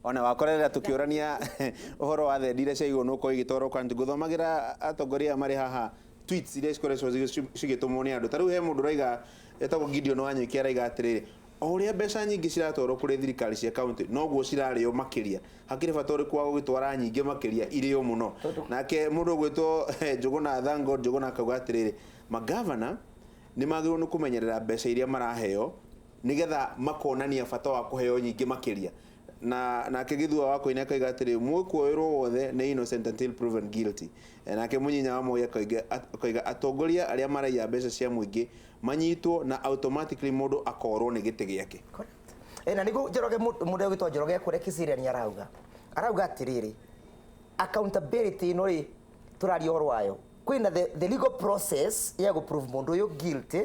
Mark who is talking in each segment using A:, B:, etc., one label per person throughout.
A: Ona wakorerera tukiurania uhoro wa thendi iria ciaigwo nä ũkorwo igĩtwarwo county. Ngũthomagĩra atongoria aya marĩ haha tweets iria cikoretwo cigĩtũmwo nĩ andũ. Ta rĩu he mũndũ ũraiga etagwo Gideon Wanyũike, araiga atĩrĩrĩ, o ũrĩa mbeca nyingĩ ciratwarwo kũrĩ thirikari cia county, noguo cirarĩo makĩria. Hakĩrĩ bata ũrĩkũ wa gũgĩtwara nyingĩ makĩria irĩo mũno? Nake mũndũ ũgwĩtwo Njũgũna, thank God Njũgũna, akauga atĩrĩrĩ, magavana nĩ magĩrĩirwo nĩ kũmenyerera mbeca iria maraheo nĩgetha makonania bata wa kũheo nyingĩ makĩria. Na nake Gĩthua wa Koine akauga atĩrĩ, mwĩkũĩrwo wothe nĩ innocent until proven guilty. Nake Mũnyinya wa Moi akoiga atongoria arĩa maraiya mbeca cia mũingĩ manyitwo na automatically mũndũ akorwo nĩ gĩtĩ gĩake.
B: Correct. Na nĩguo Njoroge, mũndũ ũgĩtwo Njoroge kũrĩa Kiserian arauga atĩrĩrĩ, accountability ĩno rĩ tũraria ũhoro wayo, kwĩna the legal process ya gũ prove mũndũ ũyũ guilty,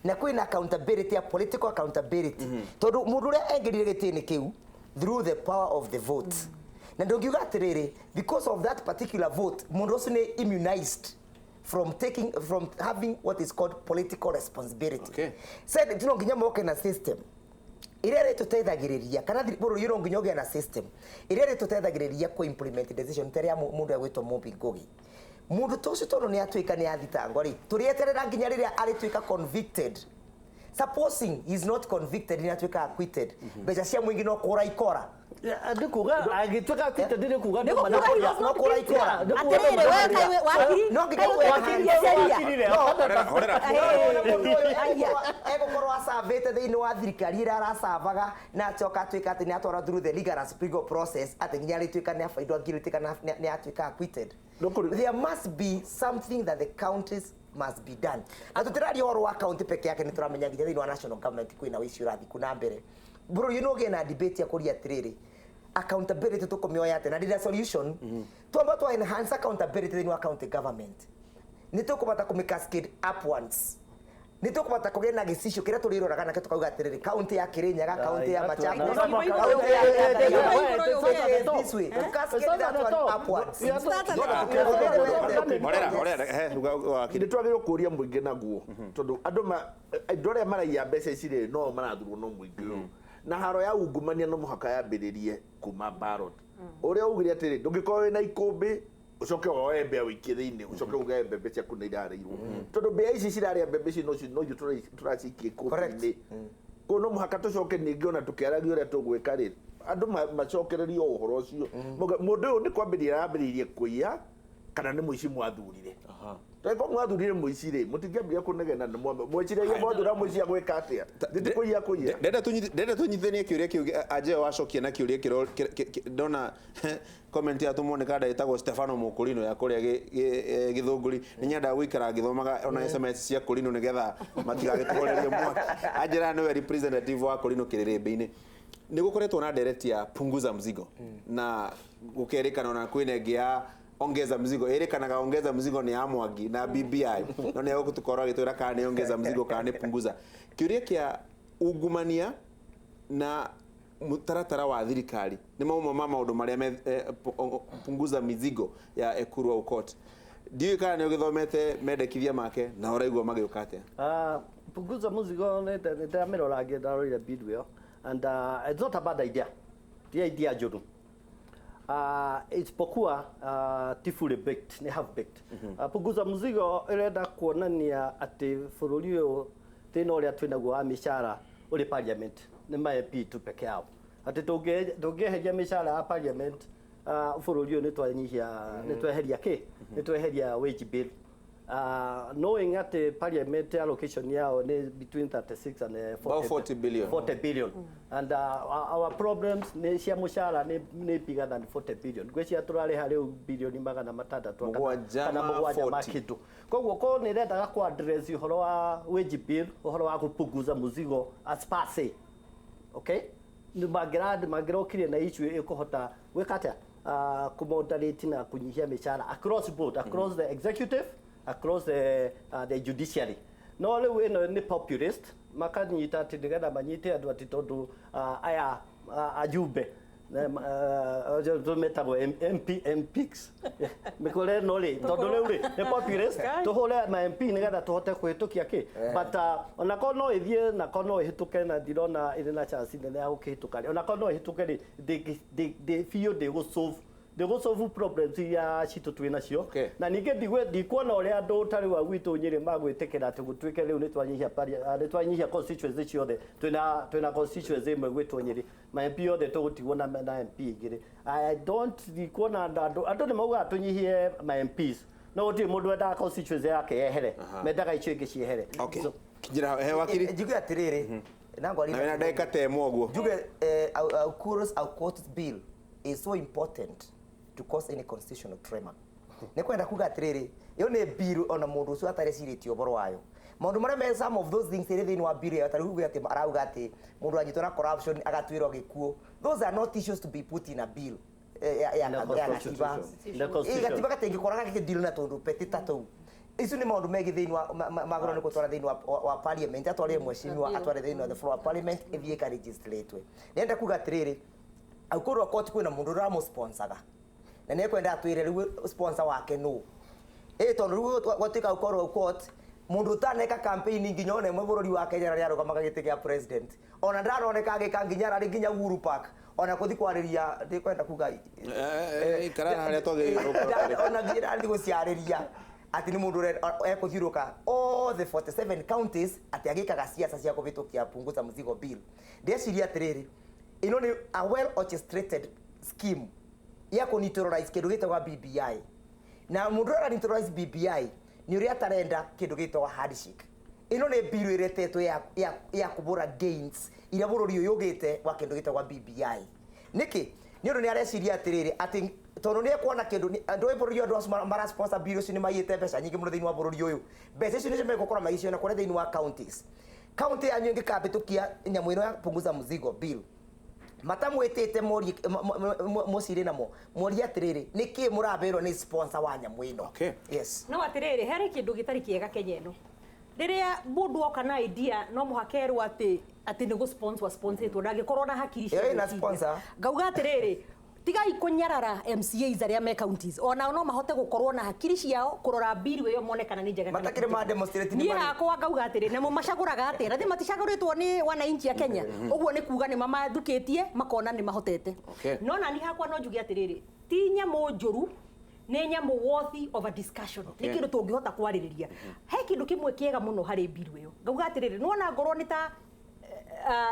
B: na kwĩna accountability ya political accountability, tondũ mũndũ ũrĩa aingĩrire gĩtĩ-inĩ kĩu through the power of the vote, na ndũngiuga atĩrĩrĩ, because of that particular vote mũndũ ũcio nĩ immunized from taking, from having what is called political responsibility. Said no nginya moke na system ĩrĩa ĩrĩtũteithagĩrĩria, kana bũrũri ũyũ no nginya ũgĩe na system ĩrĩa ĩrĩtũteithagĩrĩria kũ implement decision ta ĩrĩa mũndũ egwĩtwo Mumbi Ngugi. Mũndũ ta ũcio, tondũ nĩ atuĩka nĩ athitangwo rĩ, tũrĩeterera nginya rĩrĩa arĩtuĩka convicted. Supposing he is not convicted, nĩ atuĩka acquitted, mbeca cia mũingĩ no kũra ikora.
C: Nĩ kuga agĩtuĩka acquitted nĩ kuga
D: Nĩ kuga he was
B: no
D: not
B: kũra
D: guilty.
B: ikora.
D: Atĩrĩrĩ, we kaĩ wakiri,
B: No nginya
D: kaĩ ũtwĩkĩrie sheria.
A: Horera, horera.
B: Mũndũ ũyũ egũkorwo acavĩte thĩinĩ wa thirikari ĩrĩa aracavaga, na acoka atuĩka atĩ nĩ atwarwo through the rigorous legal process atĩ nginya arĩtuĩka nĩ abaindwo guilty kana nĩ atuĩka acquitted. There must be something that the counties must be done. Na tũtĩraria ũhoro wa county peke yake, nĩ tũramenya nginya thĩinĩ wa national government kwĩna ũici ũrathiĩ na mbere. Bũrũri ũyũ ũgĩe na debate ya kũria atĩrĩrĩ, accountability tũkũmĩoya atĩa? Na ndĩna solution. Twamba twa enhance accountability thĩinĩ wa county government, nĩ tũkũbata kũmĩ cascade upwards, nĩ tũkũbata kũgĩa na gĩcicio kĩrĩa tũrĩroraga nakĩo tũkauga atĩrĩrĩ, county ya Kirinyaga, county ya Machakos, county ya this way to cascade that one upwards.
A: Horera, horera, he ruga wakiri.
E: Nä twagä rwo kå ria må ingä naguo, tondå andå andå arĩa maraiya mbeca ici rĩ, no marathurwo no mũingĩ ũyũ, na haro ya ungumania no mũhaka yambĩrĩrie kuma ballot. Ũrĩa ugire atĩrĩ, ndũngĩkorwo wĩna ikũmbĩ ũcoke woe mbĩa ũikie thĩinĩ, ũcoke ugae mbembe ciaku nĩ irarĩirwo, tondũ mbĩa ici cirarĩa mbembe ici no ithuĩ tũracikia ikũmbĩ-inĩ. Koguo no mũhaka tũcoke ningĩ ona tũkĩaragia ũrĩa tũgwĩka rĩ, andũ macokererie o ũhoro ũcio. Mauge, mũndũ ũyũ nĩ kwambĩrĩria arambĩrĩirie kũiya kana nĩ mũici mwathurire? Tangĩkorwo mwathurire mũici rĩ, mũtingĩambĩrĩria kũnegena nĩ mweciragia mwathura mũici agwĩka atĩa? Thĩ kũiya kũiya.
A: Ndenda tũnyitithanie kĩũria kĩu Anjeo wacokia na kĩũria ndona comment yatũmwo nĩ kanda ĩtagwo Stefano Mũkũrinũ ya kũrĩa Gĩthũngũri. Nĩ nyendaga gũikara ngĩthomaga ona SMS cia Kũrinũ nĩgetha matigagĩtũhorerie mwaki. Anjĩra nĩwe representative wa Kũrinũ kĩrĩrĩmbĩ-inĩ. Nĩ gũkoretwo na ndereti ya punguza mzigo, na gũkerĩkana ona kwĩna ĩngĩ ya ongeza mzigo. Ĩrĩkanaga ongeza mzigo nĩ ya Mwangi na BBI, no nĩ egũtũkorwo agĩtwĩra kana nĩ ongeza mzigo kana nĩ punguza. Kĩũria kĩa ungumania na mũtaratara wa thirikari nĩ mamwe ma maũndũ marĩa me punguza mizigo ya Ekuru Aukot. Ndiũĩ kana nĩ ũgĩthomete mendekithia make na ũraigua magĩũka atĩa?
C: Punguza mzigo nĩ ndĩramĩrora, ndarorire bill ĩyo, and it's not a bad idea, ti idea njũru, isipokuwa ti fully baked, nĩ half baked. Punguza mzigo ĩrenda kuonania atĩ bũrũri ũyũ thĩna ũrĩa twĩnaguo wa mĩcara ũrĩ parliament, nĩ ma MP tu peke yao, atĩ tũngĩeheria mĩcara ya parliament, bũrũri ũyũ nĩ twanyihia, nĩ tweheria kĩ, nĩ tweheria wage bill, knowing atĩ parliament allocation yao nĩ between 36 and 40,
A: About 40 billion.
C: 40 billion, and our problems nĩ cia mũcara nĩ bigger than 40 billion. Ngwĩciria tũrarĩha rĩu bilioni 600
A: 7
C: kana
A: ma
C: 7 ma
A: 40.
C: kĩndũ. Koguo korwo nĩ ĩrendaga ku address ũhoro wa wage bill, ũhoro wa kupunguza mzigo as per se, okay, nĩ mangĩrokire na issue ĩkũhota gwĩka atĩa, kũmoderate na kũnyihia mĩcara across board, across the executive, across the judiciary. No rĩu ĩno nĩ populist, makanyita atĩ nĩgetha manyite andũ atĩ tondũ aya ajumbe Metagwo MP MPs mĩkũra ĩno rĩ, tondũ rĩu rĩ nĩ populist, tũhũre ma MP nĩgetha tũhote kũhĩtũkia kĩ, but onakorwo no ĩthiĩ nakorwo no ĩhĩtũke, na ndirona ĩrĩ na chance nene ya gũkĩhĩtũka rĩ, onakorwo no ĩhĩtũke rĩ, biũ ndĩgũ solve problems iria citũ twĩ nacio. Na ningĩ ndikuona ũrĩa andũ ta rĩu a gwitũ Nyĩrĩ magwĩtĩkĩra atĩ gũtuĩke rĩu nĩ twanyihia constituency ciothe, twĩna constituency ĩmwe gwĩtwo Nyĩrĩ, ma MP othe tũgũtigwo na MP igĩrĩ. I don't, ndikuona andũ nĩ maugaga tũnyihie ma MPs, no gũtirĩ mũndũ wendaga constituency yake yehere, mendaga icio ingĩ ciehere.
A: Okay. Kinyĩra he wakiri.
B: Njuge atĩrĩrĩ, na ngwari
A: Na wĩna ndagĩka ta ĩmwe ũguo.
B: Njuge Aukuro's Aukot's bill is so important to cause any constitutional tremor. Nĩ kwenda kuga atĩrĩrĩ, ĩyo nĩ bill ona mũndũ ũcio atarecirĩtie ũhoro wayo. Maũndũ marĩa me some of those things ĩrĩ thĩinĩ wa bill ĩyo, ta rĩu uge atĩ arauga atĩ mũndũ anyitwo na corruption agatuĩrwo gĩkuũ. Those are not issues to be put in a bill ya
C: The
B: ya gatiba.
C: The constitution.
B: Gatiba gatingĩkora gagĩdeal na tũndũ petty ta tũu. Icio nĩ maũndũ megiĩ thĩinĩ wa magĩrĩirwo nĩ gũtwara thĩinĩ wa parliament, atware mheshimiwa, atware thĩinĩ wa the floor of parliament, ĩthiĩ ĩka-legislate. Nĩenda kuga atĩrĩrĩ, Aukorwo court kwĩna mũndũ ũramũ-sponsoraga na nĩ ekwenda atwĩre rĩu sponsor wake nũ, ĩ tondũ rĩu gwatuĩka Aukorwo court mũndũ ũtaneka campaign nginya ona ĩmwe bũrũri wa Kenya rĩrĩa arũgamaga gĩtĩ kĩa president, ona ndaroneka agĩka nginya ararĩ nginya Uhuru Park ona kũthi kwarĩria, ndikwenda kuga.
A: Ikara harĩa twagĩrĩirwo gũkorwo tũrĩ.
B: Ona nginya ndathi gũciarĩria atĩ nĩ mũndũ ekũthiũrũka all the 47 counties atĩ agĩkaga ciaca cia kũhĩtũkia punguza mzigo bill. Ndeciria atĩrĩrĩ, ĩno nĩ a well orchestrated scheme ya kũ neutralize kĩndũ gĩtagwo BBI, na mũndũ ũrĩa ũra neutralize BBI nĩ ũrĩa atarenda kĩndũ gĩtagwo handshake. Ĩno nĩ bill ĩretetwo ya kũbũra gains iria bũrũri ũyũ ũgĩte wa kĩndũ gĩtagwo BBI. Nĩkĩ? Nĩ ũndũ nĩ areciria atĩrĩrĩ, atĩ tondũ nĩ ekuona kĩndũ andũ a bũrũri, andũ acio mara sponsor bill ũcio nĩ maiyĩte mbeca nyingĩ mũno thĩinĩ wa bũrũri ũyũ. Mbeca icio nĩcio megũkorwo magĩciona kũrĩa thĩinĩ wa counties. County yanyu ĩngĩkambĩtũkia nyamũ ĩno ya punguza mzigo bill matamwĩtĩte, morie mũcirĩ namo, morie atĩrĩrĩ, nĩkĩ mũraberwo nĩ sponsor wa nyamũ ĩno? Yes.
D: No atirĩrĩ, harĩ kĩndũ gĩtarĩ kĩega Kenya ĩno, rĩrĩa mũndũ oka na idea no mũhaka erwo atĩ nĩ gũ-sponsor sponsorĩtwo, ndangĩkorwo na hakiri cia
B: Ĩyo ĩna
D: gwĩciria.
B: Sponsor.
D: Ngauga atĩrĩrĩ, tigai kũnyarara MCAs arĩa me counties, onao no mahote gũkorwo na hakiri ciao kũrora bill ĩyo mone kana nĩ njega kana
B: Matakĩrĩ
D: ti njega.
B: ma demonstrate nĩ
D: Niĩ
B: marĩ.
D: hakwa ngauga atĩrĩ, namo macagũraga atĩa? Na maticagũrĩtwo nĩ wananchi a Kenya, ũguo nĩ kuga nĩ mamathukĩtie makona nĩ mahotete. No nani hakwa no njuge atĩrĩrĩ, ti nyamũ njũru, nĩ nyamũ worthy of a discussion. Nĩ kĩndũ tũngĩhota kwarĩrĩria. He kĩndũ kĩmwe kĩega mũno harĩ bill ĩyo, ngauga atĩrĩrĩ, nĩwona ngorwo nĩ ta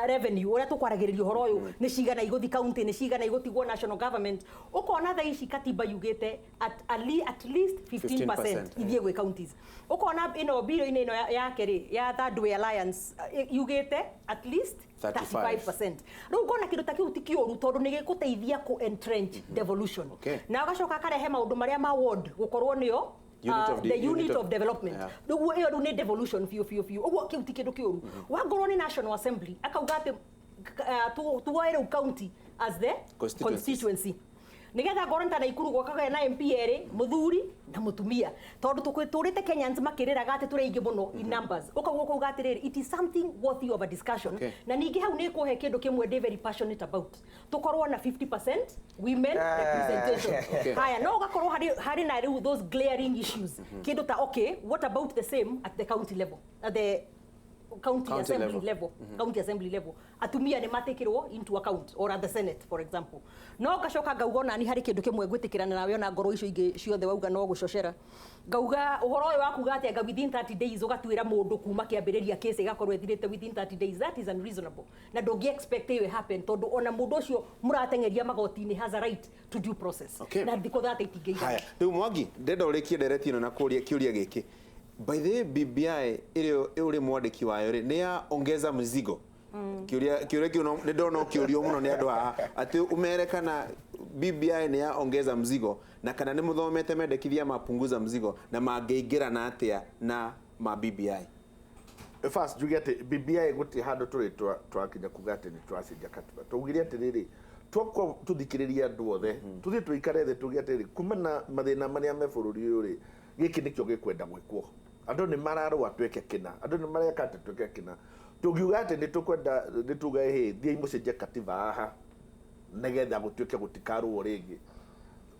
D: revenue ũrĩa tũkwaragĩrĩria ũhoro ũyũ, nĩ cigana igũthi county, nĩ cigana igũtigwo national government, ũkona thaa ici katiba yugĩte at least 15%
A: 15%,
D: ithiĩ gwĩ counties. Ũkona ĩno bill-inĩ ĩno yake rĩ ya Third Way Alliance, yugĩte at least
A: 35.
D: 35%. Rĩu ũkona kĩndũ ta kĩu ti kĩũru tondũ nĩ gĩgũteithia kũ entrench devolution. Na ũgacoka akarehe maũndũ marĩa ma ward gũkorwo nĩo
A: Unit of
D: the unit
A: unit
D: of development. Rĩu ĩyo rĩu nĩ devolution biũ biũ biũ, ũguo kĩu ti kĩndũ kĩũru. Wangorwo nĩ National Assembly, akauga atĩ tuoe rĩu county as the
A: Constituencies.
D: constituency, nigetha ngorwo nĩ ta Naikuru gwakagĩa na MP erĩ, mũthuri na mũtumia, tondũ tũrĩte Kenyans makĩrĩraga atĩ tũrĩ aingĩ mũno in numbers. Ũkaguo ũkauga atĩrĩrĩ, it is something worthy of a discussion. Na ningĩ hau nĩ kũhe kĩndũ kĩmwe ndĩ very passionate about, tũkorwo na 50% women representation. Haya, no ũgakorwo harĩ na rĩu those glaring issues, kĩndũ ta, okay, what about the same at the county level, at the county,
A: County
D: assembly
A: level.
D: level, county assembly level, atumia nĩ matikirwo into account, or at the senate, for example. No ngacoka ngauga onani harĩ kĩndũ kĩmwe ngwĩtĩkĩrana nawe, ona ngorwo icio ingĩ ciothe wauga no gũcocera. Ngauga ũhoro ũyũ wa kuga atĩ anga within 30 days ũgatuĩra mũndũ kuma kĩambĩrĩria case ĩgakorwo ĩthirĩte within 30 days, that is unreasonable, na ndũngĩ expect ĩyo happen, tondũ ona mũndũ ũcio mũrateng'eria magoti-inĩ has a right to due process. Na thikũ 30 itingĩigana.
A: Haya, rĩu Mwangi, ndenda ũrĩkie ndereti ĩno na kũria kĩũria gĩkĩ. By the way, BBI ĩrĩa ũrĩ mwandĩki wayo rĩ, nĩ ya ongeza mzigo? Kĩũria kĩu nĩ ndona ũkĩũrio mũno nĩ andũ haha, atĩ ũmere kana BBI nĩ ya ongeza mzigo, na kana nĩ mũthomete mendekithia ma punguza mzigo, na mangĩingĩrana atĩa na ma BBI.
E: First njuge atĩ BBI gũtirĩ handũ tũrĩ twakinya kuga atĩ nĩ twacenjia katiba. Twaugire atĩrĩrĩ, twakwa tũthikĩrĩrie andũ othe, tũthiĩ tũikare thĩ tuge atĩrĩrĩ, kuma na mathĩna marĩa me bũrũri ũyũ rĩ, gĩkĩ nĩkĩo gĩkwenda gwĩkwo. Andũ nĩ mararũa twĩke kĩna, andũ nĩ mareka atĩ twĩke kĩna. Tũngiuga atĩ nĩ tũkwenda nĩ tuge hĩ thiĩi mũcenjie katiba haha. Nĩgetha gũtuĩke gũtikarũo rĩngĩ.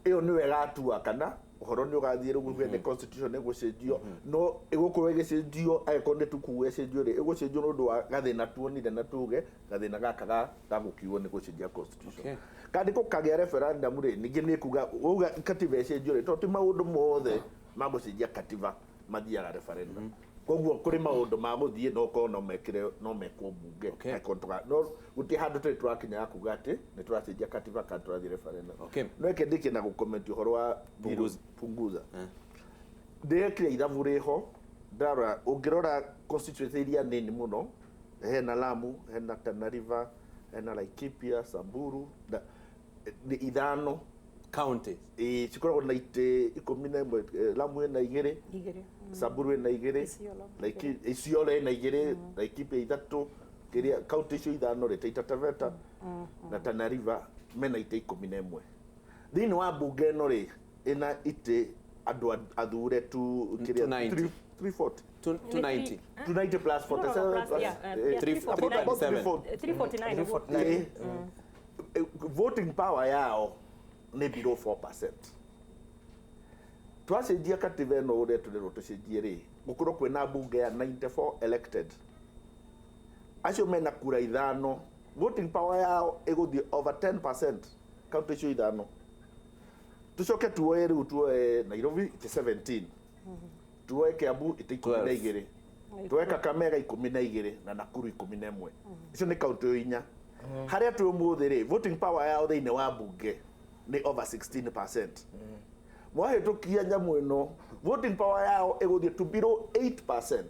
E: Ĩyo nĩyo ĩgatua kana ũhoro nĩ ũgathiĩ rĩu nĩ constitution ĩgũcenjio, no ĩgũkorwo ĩgĩcenjio angĩkorwo nĩ tũkuga ĩcenjio rĩ, ĩgũcenjio nĩ ũndũ wa gathĩna tuonire na tuge gathĩna gaka gagũkiuo nĩ gũcenjia constitution. Kandi gũkagĩa referendum rĩ, ningĩ nĩ kuga wauga katiba ĩcenjio rĩ, tondũ ti maũndũ mothe ma gũcenjia katiba mathiaga referendum. Koguo kũrĩ maũndũ ma gũthiĩ no ũkorwo no mekire no mekwo mbunge. Angĩkorwo no gũtirĩ handũ tũrĩ tũrakinya kuga atĩ nĩ tũracenjia katiba kana tũrathiĩ referendum. No eke ndĩkie na gũcomment ũhoro wa
A: Punguza.
E: Punguza. Ndĩrekire ithabu rĩho, ndarora ũngĩrora constituency iria nini mũno, hena Lamu, hena Tana River, hena Laikipia, Samburu, nĩ ithano.
A: Counties.
E: Ĩĩ, cikoragwo na itĩ 11, Lamu ĩna 2,
D: Igĩrĩ.
E: Samburu ĩna 2,
D: Isiolo.
E: Isiolo ĩna 2, Laikipia 3, kĩrĩa kaunti icio ithano rĩ, Taita Taveta na Tana River mena itĩ 11. Thĩinĩ wa mbunge ĩno rĩ, ĩna itĩ andũ athure tu kĩrĩa
A: 290.
E: 340.
A: 290.
E: 290 plus 47
D: plus,
E: plus,
D: yeah, yeah,
E: about
A: 347.
E: 340.
D: 349 ũguo.
E: Voting power yao nĩ below 4%. Twacenjia katiba ĩno ũrĩa tũrerwo tũcenjie rĩ, gũkorwo kwĩna mbunge ya 94 elected. Acio mena kura ithano, voting power yao ĩgũthiĩ over 10% kaunti icio ithano. Tucoke tuoe rĩu tuoe Nairobi itĩ 17, tuoe Kiambu itĩ 12, tuoe Kakamega 12 na Nakuru 11. Icio nĩ kaunti inya. Harĩa twĩ ũmũthĩ rĩ, voting power yao thĩinĩ wa mbunge nĩ over 16%. Mwahĩtũkia nyamũ ĩno, voting power yao ĩgũthiĩ to below 8%.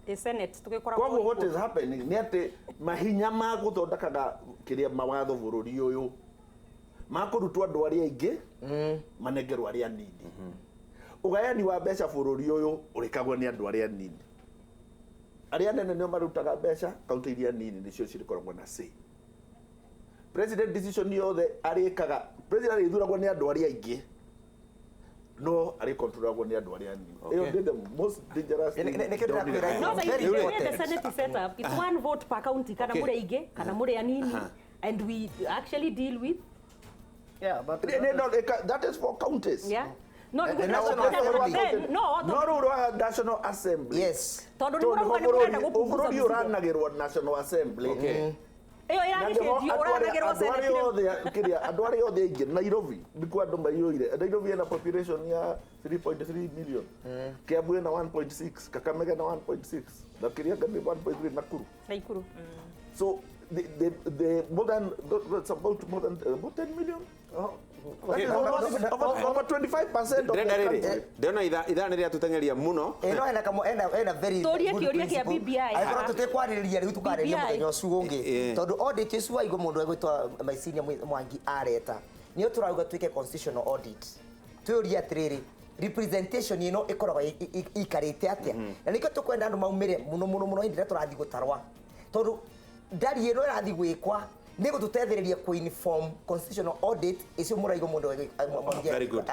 D: Ĩ Senate tũgĩkoragwo
E: Koguo what
D: ikuo.
E: is happening nĩ atĩ mahinya ma gũthondekaga kĩrĩa mawatho bũrũri ũyũ makũrutwo andũ arĩa aingĩ manengerwo arĩa anini. Ũgayani wa mbeca bũrũri ũyũ ũrĩkagwo nĩ andũ arĩa anini. Arĩa anene nĩo marutaga mbeca, kaunti iria nini nĩcio cirĩkoragwo na say. President decision yothe arĩkaga, president arĩthuragwo nĩ andũ arĩa aingĩ, no arĩkontrolagwo nĩ andũ arĩa anini. Ĩyo nĩ the most dangerous thing
B: Nĩkĩo ndĩrakwĩra.
D: No,
B: It's
D: the
B: very
D: way the
B: important.
D: Senate is set up, it's one vote per county, kana mũrĩ aingĩ, kana mũrĩ anini, and we actually deal with,
C: Yeah, but
E: No, that is for counties.
D: yeah. No,
B: The
D: no,
B: National Assembly.
D: then, no,
E: No rĩu rwa National Assembly.
B: Yes.
D: tondũ nĩ
E: Tondũ
D: mũrauga nĩ mũrenda gũpunguza
E: bũrũri
D: mĩzigo.
E: ũranagĩrwo National Assembly.
D: Ĩyo
E: Na nĩho
D: ĩragĩcenjio, ũranagĩrwo
E: andũ
D: Senate
E: arĩa
D: rĩu.
E: othe kĩrĩa andũ arĩa othe aingĩ Nairobi nĩkuo andũ maiyũire. Nairobi ĩna population ya 3.3 million. Kiambu ĩna 1.6, Kakamega na 1.6, na Kirinyaga nĩ 1.3 Nakuru.
D: Nakuru.
E: So the more than that's about more than about 10 million. That is almost over 25% of the
A: Ndĩrenda rĩrĩ,
E: country.
A: ndĩrona ithaa nĩ rĩatũteng'eria mũno.
B: Ĩno hena kamwe hena very
D: Tũrie
B: good
D: kĩũria kĩa
B: principle.
D: BBI.
B: Angĩkorwo tũtikwarĩrĩria rĩu tũkarĩrĩria
D: BBI.
B: mũthenya ũcio ũngĩ, tondũ audit ũcio waigua mũndũ egwĩtwo Maicinia Mwangi areta nĩyo tũrauga twĩke constitutional audit, twĩũrie atĩrĩrĩ, representation ĩno ĩkoragwo ĩikarĩte atĩa, na nĩkĩo tũkwenda andũ maumĩre mũno mũno mũno hĩndĩ ĩrĩa tũrathiĩ gũtarwa, tondũ ndari ĩno ĩrathiĩ gwĩkwa nĩ gũtũteithĩrĩria kũ-inform constitutional audit ĩcio mũraigua mũndũ Mwangi
A: Very good.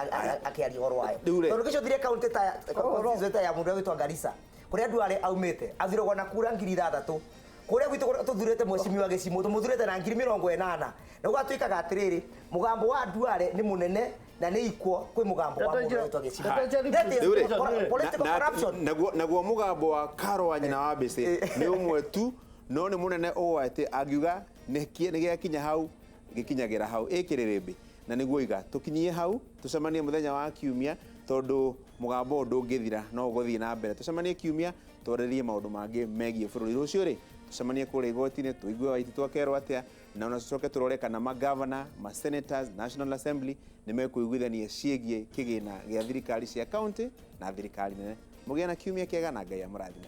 B: akĩaria ũhoro wayo,
A: Rĩu rĩ-
B: tondũ gĩcothire kaunti ta constituency ta ya mũndũ egwĩtwo Garissa kũrĩa Duale aumĩte athuragwo na kura 6,000, kũrĩa gwitũ kũrĩa tũthurĩte mheshimiwa Gĩcimũ tũmũthurĩte na 80,000, na gũgatuĩkaga atĩrĩrĩ, mũgambo wa Duale nĩ mũnene na nĩ equal kwĩ mũgambo wa mũndũ wĩtwo Gĩcimũ. That is
A: Rĩu rĩ,
B: political corruption.
A: Naguo mũgambo wa Karo wa nyina wa Mbĩcĩ nĩ ũmwe tu, no nĩ mũnene ũũ atĩ angiuga nĩ gĩakinya hau gĩkinyagĩra hau ĩkĩrĩrĩmbĩ, na nĩguo iga tũkinyie hau, tũcemanie mũthenya wa kiumia, tondũ mũgambo ũyũ ndũngĩthira no ũgũthiĩ na mbere. Tũcemanie kiumia twarĩrie maũndũ mangĩ megiĩ bũrũri. Rũciũ rĩ, tũcemanie kũrĩa igoti-inĩ tũigue Waititu akerwo atĩa, na ona tũcoke tũrore kana magavana, ma senators, National Assembly nĩ mekũiguithania ciĩgiĩ kĩgĩna gĩa thirikari cia county na thirikari nene. Mũgĩe na kiumia kĩega na Ngai amũrathime.